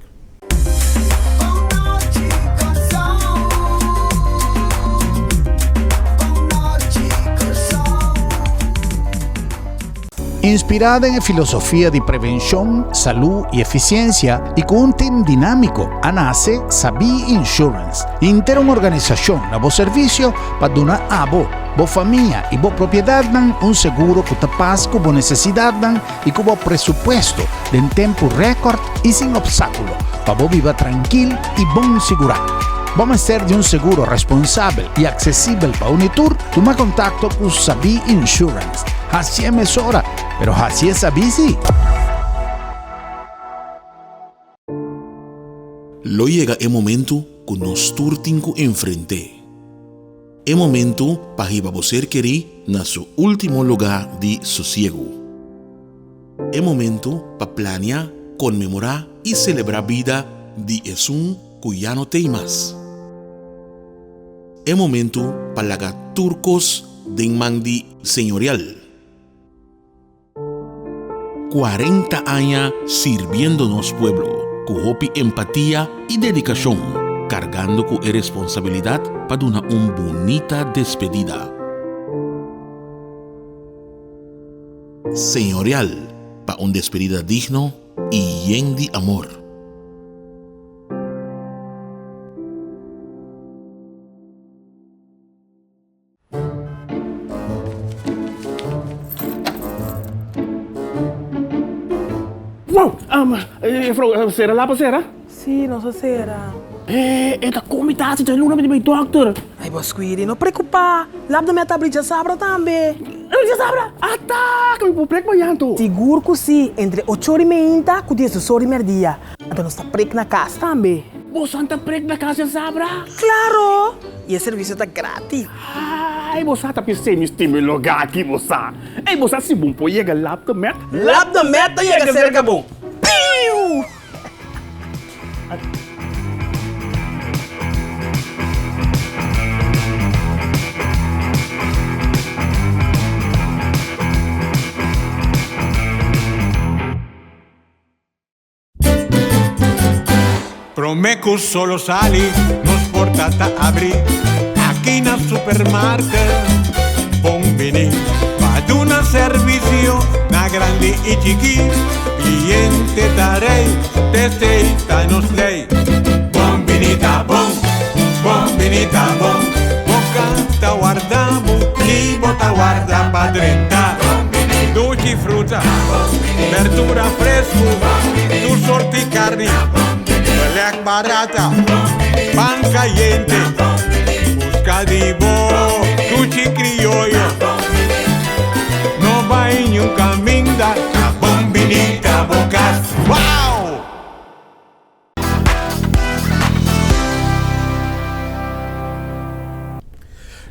Inspirá den e filosofia di prevenshon, salú i efisiensia i ku un tim dinámiko, a nase Sabí Insurance, henter un organisashon na bo servisio pa duna abo, bo famia i bo propiedatnan un seguro ku ta pas ku bo nesesidatnan i ku bo presupuesto den tempu rèkòrt i sin opstákulo pa bo biba trankil i bon sigurá. Bo mester di un seguro responsabel i aksesibel pa uni tur? Tuma kontakto ku Sabí Insurance. Hasié mesora, pero hasié sabí sí! Lo yega e momentu ku nos tur tin ku enfrent'é. E momentu pa hiba bo ser kerí na su último lugá di sosiegu. E momentu pa plania, konmemorá i selebrá bida di esun ku ya no t'ei mas. E momentu pa laga tur kos den man di Señorial. 40 aña sirbiendo nos pueblo ku hopi empatia i dedikashon, kargando ku e responsabilidat pa duna un bunita despedida. Señorial pa un despedida digno i yen di amor. Wow! Um, juffrouw, sera lapa sera? Sí, nos a sera. Eh, e ta kon mi ta hasi djaluna mi ta bai dokter. Ai, bo Squiri, no preokupá. Lap de meta abri djasabra tambe. Abri djasabra? Ata! Ku mi por prek mañan anto. Sigur ku sí, entre ocho ora i meinta ku diesdos ora i merdia. Anto nos ta prek na kas tambe. Bosan ta prek na kas djasabra? Klaro! I e servisio ta gratis. Ai, bo sa ta p'esei mi stima e lugá aki, bo sa. Ei, bo sa si bon por yega Lab de Met? Lab de Met ta yega serka bo. Piu! Prome cu solo sali, nos porta ta abri aki na supermarket. Bon bini pa duna servicio na grandi y chiki. Cliente ta rey, t'esey ta nos ley. Bon bini ta bon, bon bini ta bon. Bo canta warda bo, ni bo ta warda pa drenta. Dushi fruta, berdura fresku, tur sorti karni, belèk barata, pan kayente, buska di bo dushi krioyo. No bai niun kaminda, ta bon bini ta bo kas. Wow!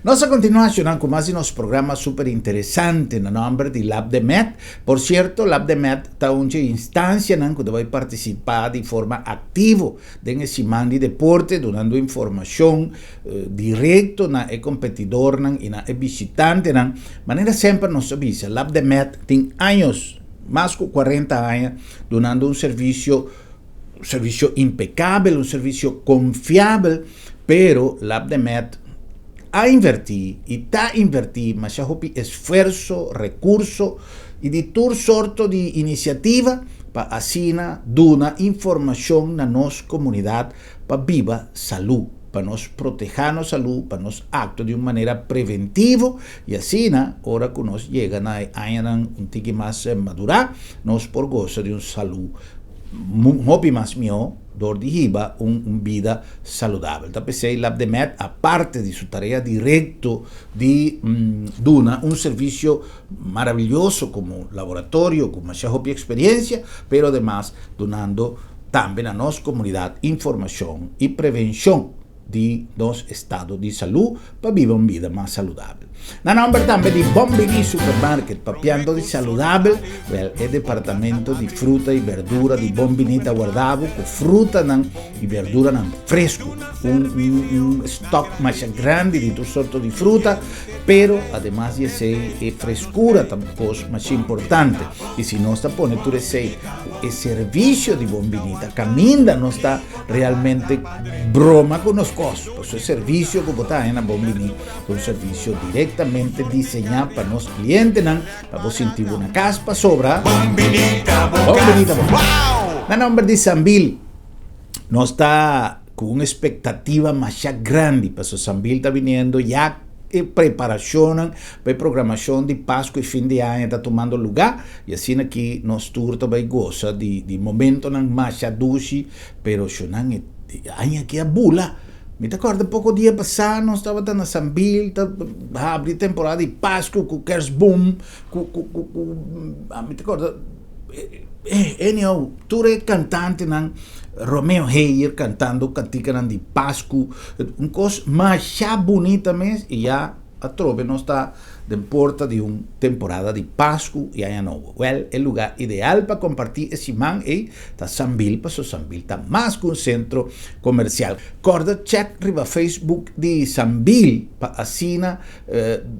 Nos a continua cu cu mas di nos programa super interesante na nomber di Lab de Med. Por cierto, Lab de Med ta un dje instancianan cu ta bay participa di forma activo den e siman di deporte, dunando informacion directo na e competidornan y na e bishitantenan. Manera semper nos ta bisa, Lab de Med tin años, mas cu 40 aña, dunando un servicio Un servicio impecabel, un servicio confiabel, pero Labdemed a inverti y ta inverti masha hopi esfuerzo, recurso y di tur sorto di iniciativa pa asina duna informacion na nos comunidad pa biba salud, pa nos proteha nos salud, pa nos actua di un manera preventivo y asina ora cu nos yega na e añanan un tiki mas madura nos por goza di un salud hopi mas mihó dor di hiba un bida saludabel. Ta p'esei Labdemed, aparte di su tarea direkto di duna un servisio maravilloso komo laboratorio ku masha hopi eksperensia, pero ademas dunando tambe na nos komunidat informashon i prevenshon di nos estado di salú pa biba un bida mas saludabel. Na nomber tambe di Bon Bini Supermarket, papiando di saludabel, wel e departamento di fruta y berdura di Bon Bini ta warda bo cu frutanan y berduranan fresco. Un, un, un stock masha grandi di tur sorto di fruta. Pero ademas di esei e freskura ta un kos masha importante i si nos ta pone tur esei ku e servisio di Bon Biní ta kaminda nos ta realmente broma ku nos kos. Pasobra e servisio ku bo ta haña na Bon Biní ta un servisio direktamente diseñá pa nos klientenan pa bo sinti bo na kas pasobra Bon Biní ta bo Bon Biní ta kas. bo Wow! Na nòmber di Sambil nos ta Ku un espektativa masha grandi, pasobra Sambil ta biniendo ya e preparashonnan pa e programashon di Pasku i fin di aña ta tumando lugá i asina ki nos tur ta bai gosa di di momentonan masha dushi, pero shonnan e aña aki a bula. Mi ta kòrda poko dia pasá nos tabata na Sambil ta habri temporada di Pasku ku Kerstboom ku ku ku ku mi ta kòrda. Anyhow, tur e kantantenan, Romeo Heyer kantando kantikanan di Pasku, un kos masha bunita mes i ya atrobe nos ta den porta di un temporada di Pasku i Aña Nobo. Wèl, e lugá ideal pa kompartí e siman ei ta Sambil, pasobra Sambil ta mas ku un sentro komersial. Kòrda chèk riba Facebook di Sambil pa asina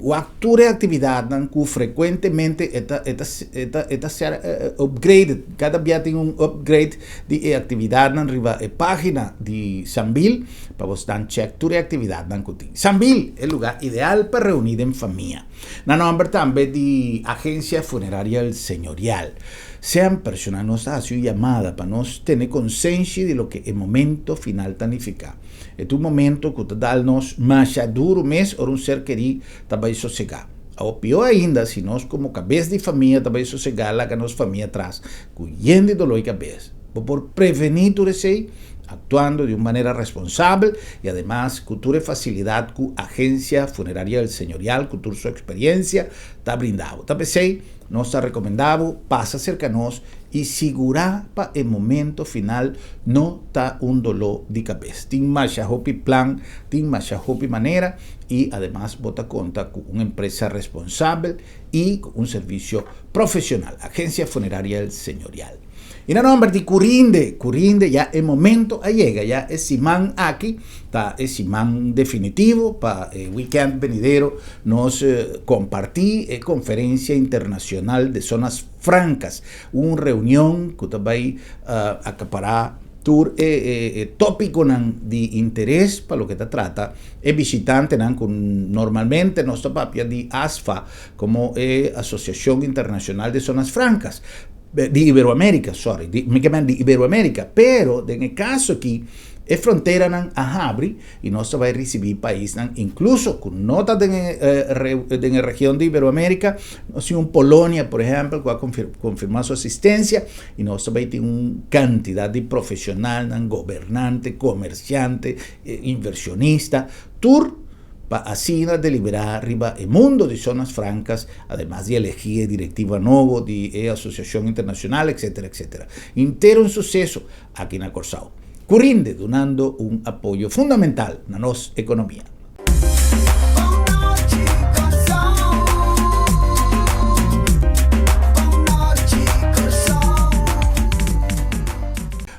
Wak tur e aktividatnan ku frekuentemente e ta e ta e ta e ta ser upgraded. Kada bia tin un upgrade di e aktividatnan riba e página di Sambil pa bo stan chèk tur e aktividatnan ku tin. Sambil, e lugá ideal pa reuní den famia. Na nòmber tambe di Agensia Funeraria El Señorial. Semper shona nos ta hasi un yamada pa nos tene konsenshi di loke e momento final ta nifiká. E ta un momento ku ta dal nos masha duru mes ora un ser kerí ta bai sosegá. Awor pió ainda si nos komo kabes di famia ta bai sosegá laga nos famia atras ku yen di doló i kabes. Bo por prevení tur esei aktuando di un manera responsabel i ademas ku tur e fasilidat ku Agensia Funeraria El Señorial ku tur su eksperiensia ta brinda bo. Ta p'esei nos ta rekomendá bo pasa serka nos i sigurá pa e momento final no ta un doló di kabes. Tin masha hopi plan, tin masha hopi manera i ademas bo ta konta ku un empresa responsabel i ku un servisio profesional, Agencia Funeraria El Señorial. I na nomber di Curinde, Curinde ya e momento a yega, ya e siman aki ta e siman definitivo pa e weekend benidero nos kompartí e Conferencia Internacional de Zonas Francas, un reunion ku ta bai akapará tur e tópikonan di interes pa loke ta trata e bishitantenan ku normalmente nos ta papia di ASFA komo e Asosiashon Internashonal de Zonas Francas di Iberoamérika, sorry, di mi ke men di Iberoamérika, pero den e kaso aki e fronteranan a habri i nos ta bai risibí paisnan inkluso ku no ta den e den e region di Iberoamérika, nos tin un Polonia por ehèmpel ku a konfirmá su asistensia i nos ta bai tin un kantidat di profeshonalnan, gobernante, komersiante, invershonista, tur pa asina deliberá riba e mundo di zonas frankas, ademas di elegí e direktiva nobo di e asosiashon internashonal, etcetera, etcetera. Henter un suseso aki na Kòrsou. Ku rinde dunando un apoyo fundamental na nos ekonomia.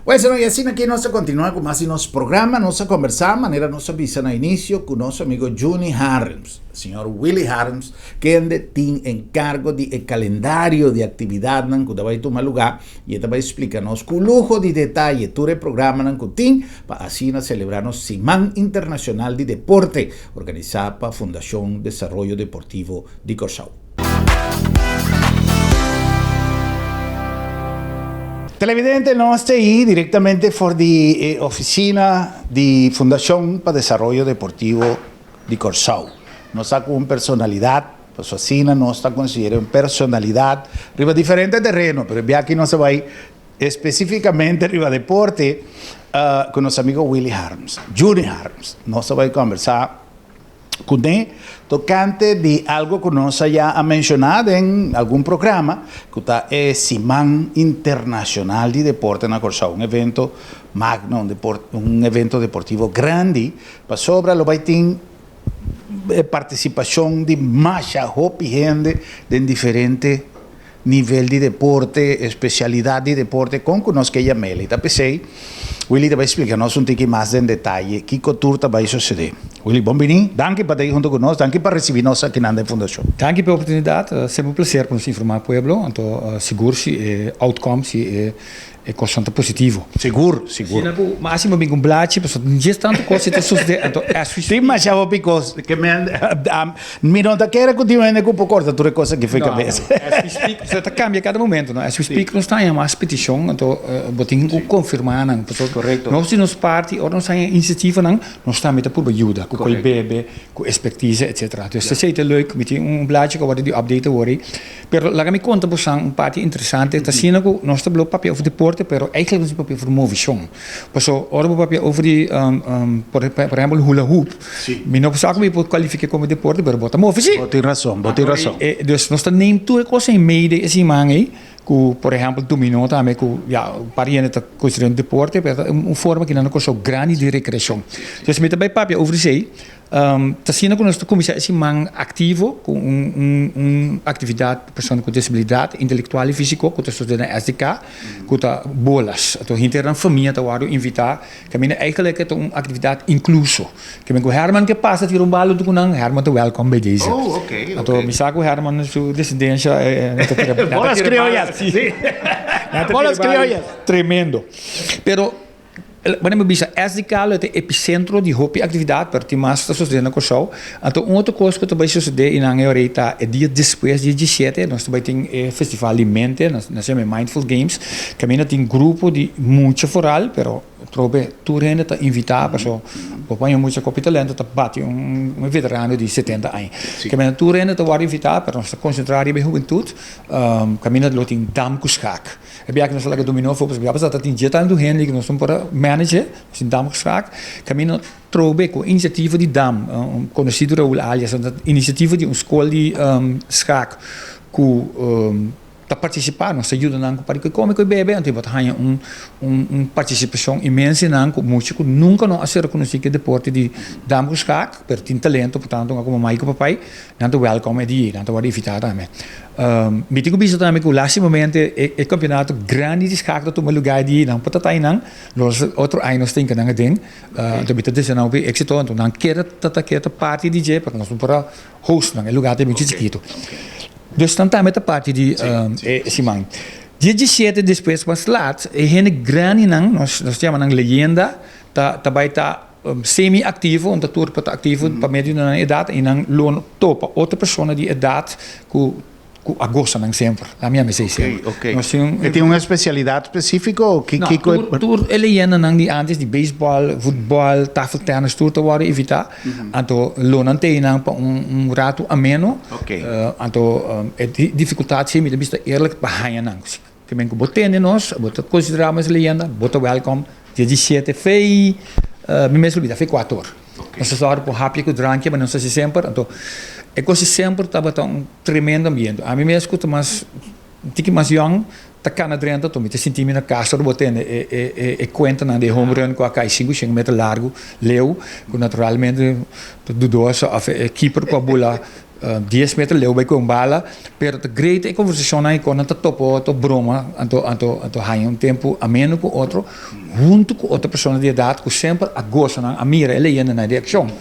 Bueno, y asina aki nos ta kontinuá ku mas di nos programa. Nos a kombersá, manera nos a bisa na inisio, ku nos amigo Juni Harms. Señor Willy Harms, kende tin enkargo di e kalendario di aktividatnan ku ta bai tuma lugá i e ta bai splika nos ku luho di detaye tur e programanan ku tin pa asina selebrá nos Siman Internashonal di Deporte organisá pa Fundashon Desaroyo Deportivo di Kòrsou. Televidente, nos ta ei direktamente for di e ofisina di Fundashon pa Desaroyo Deportivo di Kòrsou. Nos ta ku un personalidat, pasobra asina nos ta konsider'é un personalidat riba diferente tereno, pero e biaha aki nos a bai espesífikamente riba deporte ku nos amigo Willy Harms, Juni Harms. Nos a bai kòmbersá kuné tokante di algu ku nos a ya a menshoná den algun programa, ku ta e Siman Internashonal di Deporte na Kòrsou, un evento magno, un evento deportivo grandi. Pasobra lo bai tin e partisipashon di masha hopi hende den diferente nivel di deporte, espesialidat di deporte, kon ku nos ke yam'el. I ta p'esei Willy ta bai splika nos un tiki mas den detaye kiko tur ta bai sosodé. Willy, bon bini. Danki pa ta ei hunto ku nos. Danki pa risibi nos akinan den fundashon. Danki pa e oportunidat. Semper un plaser pa nos informá pueblo. Anto sigur si e outcome, si e E kosnan ta positivo. Sigur, sigur. Asina ku ma asina bo bin ku un blachi, pasobra djes tantu kos si ta susede, anto as we speak. Tin masha hopi kos ke men, mi no ta kere ku tin hende ku por korta tur e kos aki for e kabes. No, as we speak, pasobra ta kambia kada momento, no. As we speak nos ta haña mas petishon, anto bo tin ku konfirmá nan. Pasobra Korekto. nos di nos parti, ora nos haña inisiativanan, nos tambe ta purba yuda ku koi bebe, ku ekspertise, etsetera. Dus esei ta leuk, mi tin un blachi ku a wòrdu di update awor ei. Pero laga mi konta bosan un parti interesante, ta asina ku nos ta blo papia over deporte, pero eigenlijk nos ta papia over movishon. Paso ora bo papia over di por ehempel hula hoop, mi no sa ku mi por kualifiká komo deporte, pero bo ta move si. Bo tin rason, bo tin rason. Dus nos ta neem tur e kos ei mee den e siman ei, ku por ehempel dominó tambe ku ya un par di hende ta konsider'é un deporte, pero ta un forma ku nan a kosó grandi di rekreashon. Dus mi ta bai papia over esei. Ta asina ku nos ta kuminsá e siman aktivo ku un aktividat pa persona ku disabilidat intelektual i físiko ku ta sosodé na SDK ku ta bolas. Anto henter nan famia ta wòrdu invitá kaminda eigentlik e ta un aktividat inkluso. Ke men ku Herman ke pasa tira un bal huntu ku nan, Herman ta wèlkòm bei dese. Anto mi sa ku Herman su desendensia nan ta tira Bolas krioyas! Bolas krioyas! Tremendo. Pero Bueno mi bisa SDK lo ta e epicentro di hopi actividad pero tin mas ta sucede na Corsou. Anto un otro cos cu ta bay sucede y nan e ora ey ta e dia despues dia diesisiete nos ta bay tin e festival di mente nos yama e Mindful Games caminda tin grupo di mucha foral pero trobe tur hende ta invita paso bo por haña mucha cu hopi talento ta bati un veterano di setenta aña. Caminda tur hende ta worde invita pero nos ta concentra riba e hubentud caminda lo tin dam cu schaak. E biaha ku nos a laga dominó afó pasobra ya pasá ta tin dje tantu hende ku nos no por a manage, nos tin dam geschaak. Kaminda trobe ku inisiativa di dam, un konosido Raul Alias, inisiativa di un skol di schaak ku ta partisipá, nos ta yuda nan ku parti ku e kome ku e bebe, anto bo ta haña un un partisipashon inmenso di nan ku mucha ku nunka no a ser rekonosí ku e deporte di dam ku schaak, pero tin talento, por tanto komo mai ku papai nan ta wèlkòm e dia, nan ta wòrdu invitá tambe. Mi tin ku bisa tambe ku lastimamente e kampeonato grandi di skak ta tuma lugá di nan por ta ta einan, los otro aña nos tin ku nan aden, anto mi ta desea nan hopi éksito, anto nan keda ta ta keda ta parti di dje, pero nos no por a host nan, e lugá ta muchu chikitu. Dus nan tambe ta parti di e siman. Dia diesisiete despues mas lat e hende grandinan, nos ta yama nan leyenda, ta bai ta Semi aktivo, un ta tur por ta aktivo pa medio di nan edat i nan lo topa otro persona di edat ku ku a gosa nan semper. Laat mi yama esei semper. Oké, oké. Nos tin un. E tin un espesialidat spesífiko o ki No, kiko e. tur tur e leyendanan di antes di beisbòl, futbòl, tafeltènis tur ta wòrdu evitá. Anto lo nan tei nan pa un un ratu ameno. Oké. Anto e difikultat si mi ta bisa eerlijk pa haña nan. Te men ku bo tende nos, bo ta konsiderá mes leyenda, bo ta wèlkòm dia disiete fei, mi mes lo bida, fei kuator. Nos ta sòru pa un hapje ku drankje, ma nos ta hasi semper, anto e kos semper tabata un tremendo ambiente. Ami mes ku ta mas, un tiki mas yòn, ta kana drenta, anto mi ta sinti mi na kas ora bo tende e e e kuentanan di e home run ku a kai sinku shen meter largu, leu, ku naturalmente ta dudoso òf e keeper ku a bula Dies meter leu bai ku un bala, pero ta great e konversashonnan i kon nan ta topa otro broma, anto anto anto haña un tempu ameno ku otro huntu ku otro persona di edat ku semper a gosa nan a mira e leyendanan di akshon.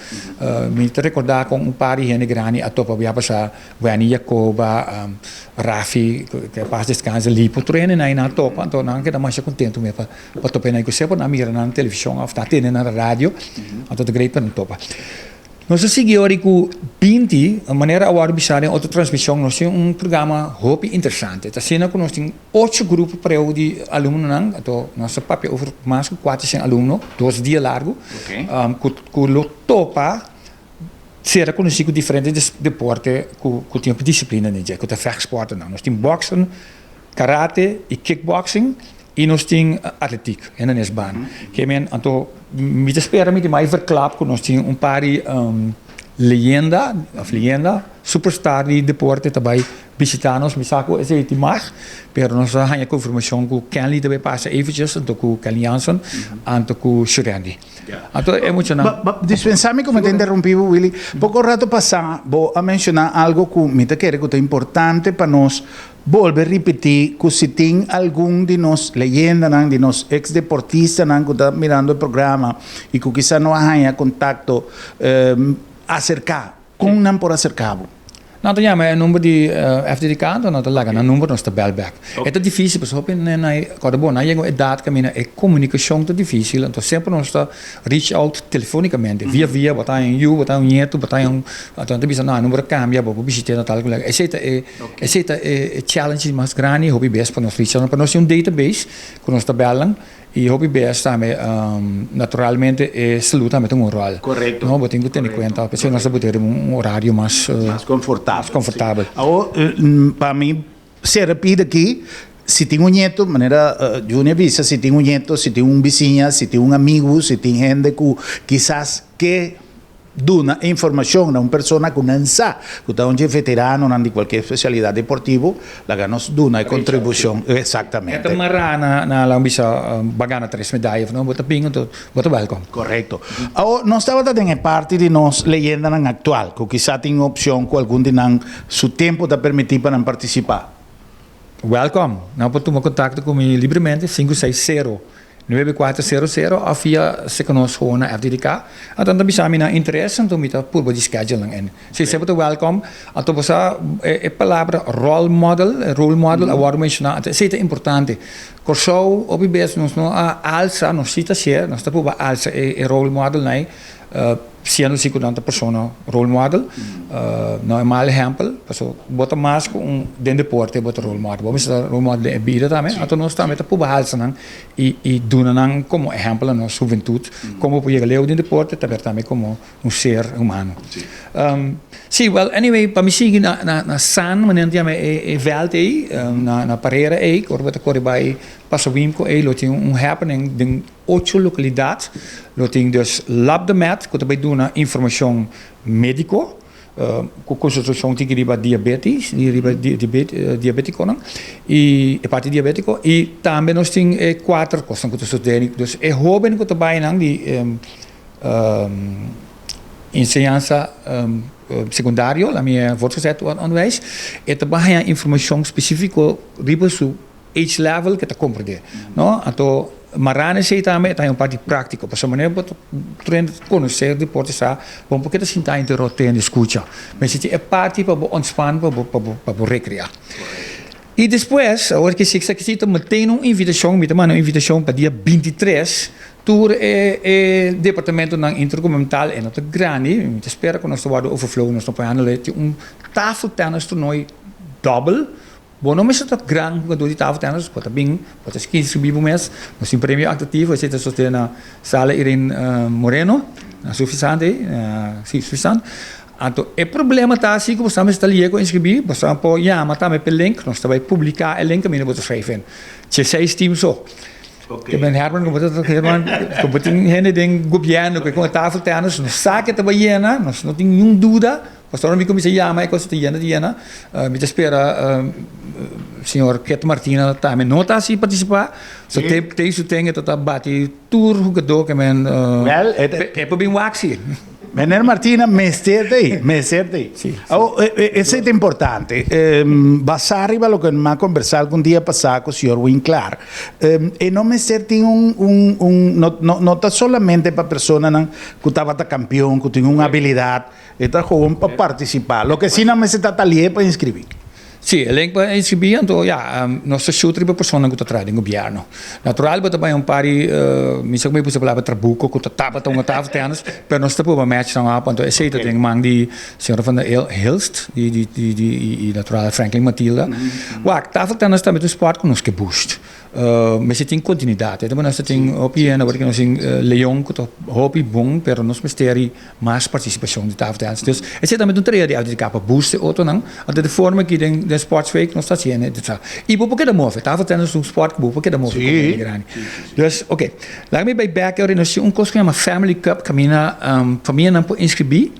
Mi ta rekordá kon un par di hende grandi a topa bia pasá, Wenny Jacoba, Rafi, ke pas deskanse, Lipo, tur hende nan a topa, anto nan a keda masha kontentu mes pa topa nan ku semper nan a mira nan na televishon òf ta tende nan na radio, anto ta great pa nan topa. Nos a sigui ora ku 20, manera a wòrdu bisá den otro transmishon, nos tin un programa hopi interesante. Ta asina ku nos tin ocho grupo pareu di alumnonan, anto nos ta papia over mas ku kuatershen alumno, dos dia largu, ku lo topa sera konosí ku diferente deporte ku tin hopi disiplina den dje, ku ta vechtsportennan. Nos tin bòksen, karate i kickboxing. I nos tin atletiek hende nes baan. Ke men anto mi ta spera mi tin mai verklap ku nos tin un par di leyenda of leyenda superstar di deporte ta bai bishita nos. Mi sa ku esei tin mag pero nos a haña konfirmashon ku Kenley ta bai pasa eventjes anto ku Kenley Jansen anto ku Shurandy. Anto e muchanan. Dispensá mi ku mi ta interrumpí bo Willy. Poko rato pasá bo a menshoná algo ku mi ta kere ku ta importante pa nos. Bolbe ripití ku si tin algun di nos leyendanan, di nos eks deportistanan ku ta mirando e programa i ku kisa no a haña kontakto, aserká. Kon nan por aserká bo? Nan ta yama e number di FDDK, anto nan ta laga nan number, nos ta bèl bèk. E ta difísil pasobra hopi hende nan kòrda bo, nan yega un edat kaminda e komunikashon ta difísil, anto semper nos ta reach out telefonicamente, via via, bo ta haña un yu, bo ta haña un ñetu, bo ta haña un, anto nan ta bisa, no, e number a kambia, bo por bishit'é na tal lugar. Esei ta e. Esei ta e challenge mas grandi hopi bes pa nos reach out. Pa nos tin un database ku nos ta bèlnan i hopi bes tambe naturalmente e salud tambe ta un ròl. Korekto. No, bo tin ku tene kuenta. P'esei nos ta put'é riba un orario mas. Mas konfortabel. Mas konfortabel. Awor, pa mi sera pida aki, si tin un ñeto, manera Juni a bisa, si tin un ñeto, si tin un bisiña, si tin un amigu, si tin hende ku kisas ke Duna e informacion na un persona cu nan sa cu ta un dje veteranonan di cualkier especialidad deportivo, laga nos duna e contribucion. Exactamente. E ta mará na na laga bisa bo a gana tres medaya of no, bo ta bin anto bo ta welcome. Correcto. Awor nos tabata den e parti di nos leyendanan actual cu kisa tin opcion cu algun di nan su tempo ta permiti pa nan participa. Welcome. Nan por tuma contacto cu mi libremente, 560 9400 of via seka nos gewoon na FDDK. Anto nan ta bisa mi nan interes, anto mi ta purba di schedule nan en. Si semper ta welcome. Anto bo sa e palabra role model, role model a wòrdu menshoná, anto esei ta importante. Kòrsou hopi bes nos no a alsa, nos si ta hasié, nos ta purba alsa e role model nan ei. Siendo si ku nan ta persona role model, no e mal ehèmpel, pasobra bo ta mas ku un den deporte bo ta role model, bo mester ta role model den e bida tambe, anto nos tambe ta purba halsa nan i i duna nan komo ehèmpel na nos huventut komo bo por yega leu den deporte ta ber tambe komo un ser humano. Si, wèl anyway pa mi sigui na na San manera nan ta yama e vèlt ei na na parera ei ora bo ta kore bai Paso Wimco ei lo tin un happening den Ocho lokalidat lo tin dus Lab de Med ku ta bai duna informashon médiko ku konsentrashon tiki riba diabetes, riba diabetikonan i e parti diabetiko i tambe nos tin e kuater kosnan ku ta sosodé. Dus e hóben ku ta bai nan di enseñansa sekundario, la mi e voortgezet onderwijs, e ta bai haña informashon spesífiko riba su Age level ke ta komprendé, no? Anto mará na esei tambe e ta haña un parti práktiko, pasobra manera bo ta train konosé deporte sa, bo no por keda sintá henter rotendo i skucha. Mester tin e parti pa bo ontspan, pa bo pa bo pa bo rekreá. I despues, awor ke si esaki ta meteen un invitashon, mi ta manda un invitashon pa dia 23, tur e e departamentonan intergubernamental, e no ta grandi, mi ta spera ku nos ta wòrdu overflow, nos no por handle, tin un tafeltennis toernooi dòbel. Bo no mester ta gran hugador di tafel tennis, bo ta bin, bo ta skins subi bo mes, nos tin premio atractivo, esei ta sostene na Sala Irene Moreno, na Suffisant ei, si, Suffisant. Anto e problema ta si ku bo sa mester ta lié ku inskribí, bo sa por yama tambe p'e link, nos ta bai publiká e link kaminda bo ta schrijf in. Dieseis team so. Ke men Herman ku bo ta Herman, ku bo tin hende den gobièrnu ku e kon tafel tennis, nos sa ke ta bai yena, nos no tin niun duda. Pasobra mi kuminsá yama e kos ta yena ta yena. Mi ta spera señor Ket Martina tambe no ta hasi partisipá. So te te su ten e ta ta bati tur hugadó ke men Wel, e e por bin wak si. Meneer Martina mester ta ei, mester ta ei. Si, si. Awor, esei ta importante. Basá riba loke mi a kombersá algun dia pasá ku señor Winklaar, e no mester tin un un un no no no ta solamente pa personanan ku tabata kampeon, ku tin un abilidat. E ta gewoon pa partisipá. Loke si nan mester ta talié pa inskribí. Sí, e link pa inskribí, anto ya, nos ta shoot riba personanan ku ta traha den gobièrnu. Natural bo ta bai un par di, mi sa ku mi puso e palabra trabuko ku ta tapa ta un tafel tènis, pero nos ta prueba match nan op, anto esei ta den man di señora van der Hilst di di di di i natural Franklin Matilda. Wak, tafel tènis tambe ta un spòrt ku nos ke boost. Mester tin continuidad. E nos ta tin hopi hende awor nos tin Leon cu ta hopi bon pero nos mester di mas participacion di tafel tennis. Dus esey tambe ta un tarea di LTTK pa boost e otronan. Anto di forma aki den den Sportsweek nos ta haciendo e ta. Y bo por keda move. Tafel tennis ta un sport cu bo por keda move como hende grandi. Dus ok. Laga mi bay bek awor nos tin un cos cu yama Family Cup caminda famianan por inscribi.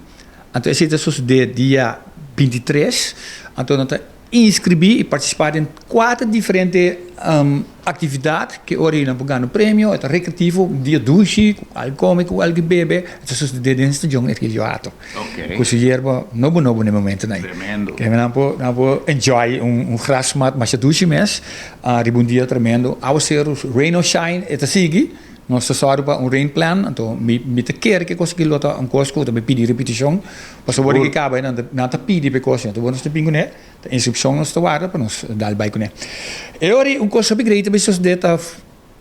Anto esey ta sucede dia 23. Anto nan ta. inskribí i partisipá den kuater diferente aktividat ku e ora ei nan por gana un premio. E ta rekreativo, un dia dushi, ku algu kome, ku algu bebe. E ta sosodé den stadion Ergilio Hato. Ku su yerba nobo nobo na e momentonan ei. Tremendo. Ke nan por nan por enjoy un grasmat masha dushi mes riba un dia tremendo. Awaseru, rain or shine, e ta sigui. Nos ta sòru pa un rain plan, anto mi mi ta kere ku e kos aki lo ta un kos ku ta bai pidi ripitishon, pasobra ora ku e kaba nan ta nan ta pidi pa e kos, anto nos ta bin kuné, ta inskripshon nos ta warda pa nos dal bai kuné. E ora ei un kos hopi grei ta bai sosodé ta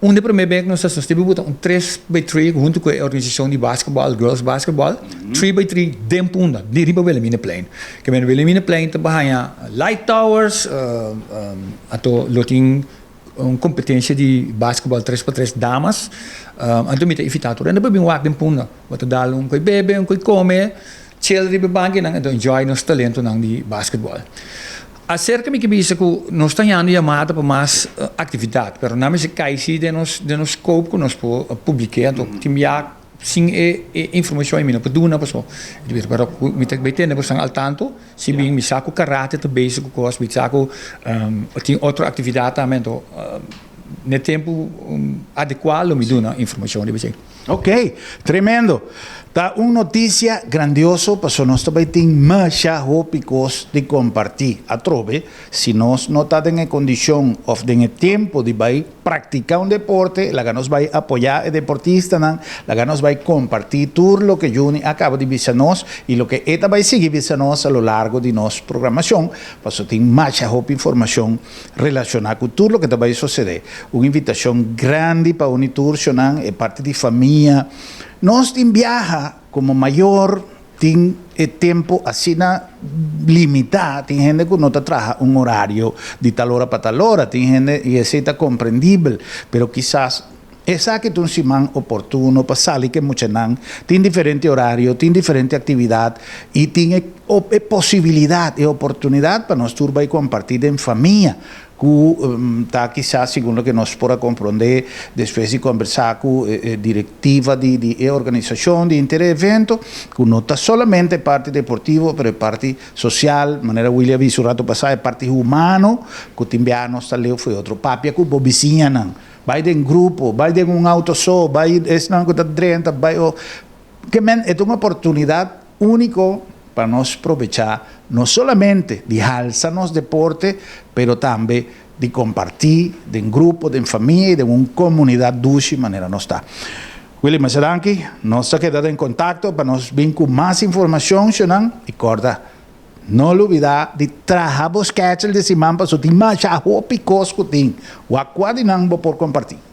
un di e promé bes ku nos ta nos tin buta un tres by tres huntu ku e organisashon di basketbal, girls basketbal, three by three den Punda, di riba Wilhelminaplein. Ke men Wilhelminaplein ta haña light towers, anto lo tin Un competencia di basketball tres pa tres damas. Anto mi ta invita tur hende pa bin wak den Punda. Bo ta dal un koe bebe, un koe come, chill riba e bankinan anto enjoy nos talentonan di basketball. Acerca mi ke bisa cu nos ta hañando yamada pa mas actividad, pero nan mester cay si den nos den nos scope cu nos por publike. Anto tin bia sin e e informacion mi no por duna paso pero cu mi ta bay tene boso al tanto. Si bin mi sa ku karate ta bezig ku kos, mi sa ku tin otro aktividat tambe, anto n'e tempu adekuá lo mi duna informashon riba esei. Ok, tremendo. Ta un notisia grandioso pasobra nos ta bai tin masha hopi kos di kompartí. Atrobe, si nos no ta den e kondishon òf den e tempu di bai Practica un deporte, laga nos bay apoya e deportistanan, laga nos bay comparti tur loke Juni a caba di bisa nos y loke e ta bay sigui bisa nos a lo largo di nos programacion, paso tin masha hopi informacion relaciona cu tur loke ta bay sucede. Un invitacion grandi pa uni tur shonan, e parti di famia. Nos tin biaha como mayor. Tin e tempu asina limitá, tin hende ku no ta traha un orario di tal ora pa tal ora, tin hende, i esei ta komprendibel, pero kisas esaki ta un siman oportuno pa sali ku e muchanan, tin diferente orario, tin diferente aktividat i tin e e posibilidat, e oportunidat pa nos tur bai kompartí den famia. Ku ta kisas segun loke nos por a komprondé despues di kombersá ku e direktiva di di e organisashon di henter e evento, ku no ta solamente e parti deportivo pero e parti sosial, manera Willy a bisa un rato pasá, e parti humano ku tin biaha nos ta leu for e otro. Papia ku bo bisiñanan, bai den grupo, bai den un auto so, bai esnan ku ta drenta, bai o ke men e ta un oportunidat Úniko pa nos probechá no solamente di halsa nos deporte, pero tambe di kompartí den grupo, den famia i den un komunidat dushi manera nos ta. Willy, masha danki. Nos ta keda den kontakto pa nos bin ku mas informashon, shonnan, i kòrda, no lubidá di traha bo skèchel di siman pasobra tin masha hopi kos ku tin. Wak kua di nan bo por kompartí.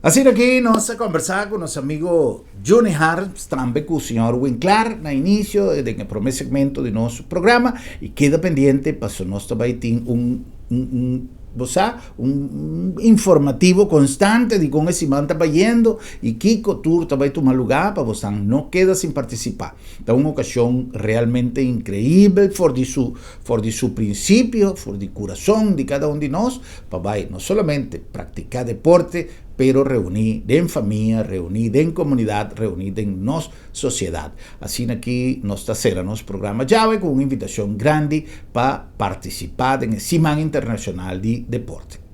Asina aki nos a kombersá ku nos amigo Johnny Harms, tambe ku señor Winklaar na inisio den e promé segmento di nos programa i keda pendiente paso nos ta bai tin un un bo sa un informativo konstante di kon e siman ta bayendo i kiko tur ta bai tuma lugá pa bosan no keda sin partisipá. Ta un okashon realmente inkreibel for di su for di su prinsipio, for di kurason di kada un di nos, pa bai no solamente praktiká deporte, pero reuní den famia, reuní den komunidat, reuní den nos sosiedat. Asina ki nos ta sera nos programa djawe ku un invitashon grandi pa partisipá den e Siman Internashonal di Deporte.